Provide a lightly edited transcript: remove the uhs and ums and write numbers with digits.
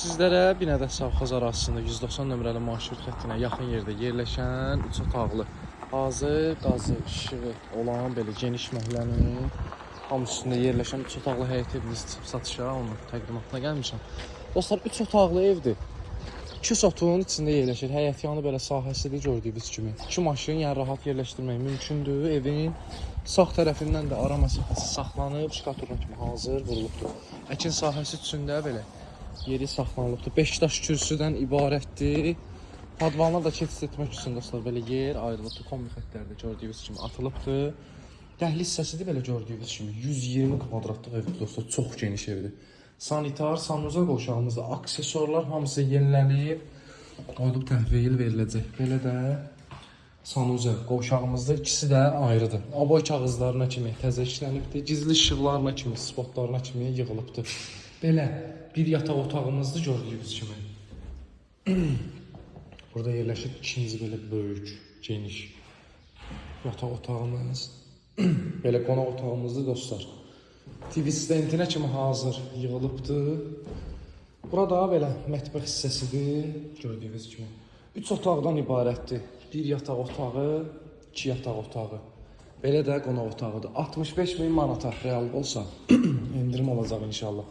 Sizlərə Binədə Savxoz ərazisində 190 nömrəli marşrut xəttinə yaxın yerdə yerləşən 3 otaqlı, hazır qazı, işığı olan belə geniş məhəllənin tam üstündə yerləşən 3 otaqlı həyət evimiz çıxıb satışa, onun təqdimatına gəlmişəm. Dostlar, 3 otaqlı evdir. 2 sotun içində yerləşir. Həyət yanı belə sahəsidir gördüyünüz kimi. 2 maşın, yəni rahat yerləşdirmək mümkündür. Evin sağ tərəfindən də ara məsafəsi saxlanıb, şkaturna kimi hazır vurulubdur. Əkin sahəsi üçün də belə yeri saxlanılıbdır. 5 daş kürsüdən ibarətdir. Padvalına da keçid etmək üçün, dostlar, belə yer ayrılıbdır. Kombi xəttləri də gördüyünüz kimi atılıbdır. Dəhliz hissəsidir belə gördüyünüz kimi 120 kvadratlıq evdir, dostlar. Çox geniş evdir. Sanitar, sanuzel qovşağımızda aksesuarlar hamısı yenilənib, qoyulub təhvil veriləcək. Belə də sanuzel qovşağımızda ikisi də ayrıdır. Aboy kağızlarına kimi təzə işlənibdir. Gizli işıqlarına kimi, spotlarına kimi yığılıbdır. Belə bir yataq otağımızdır gördüyünüz kimi. Burada yerləşir ikinci belə böyük, geniş yataq otağımız. Belə qonaq otağımızdır, dostlar. TV stendinə kimi hazır yığılıbdır. Burada belə mətbəx hissəsidir gördüyünüz kimi. 3 otaqdan ibarətdir. Bir yataq otağı, iki yataq otağı. Belə də qonaq otağıdır. 65 min manata real olsa endirim olacaq inşallah.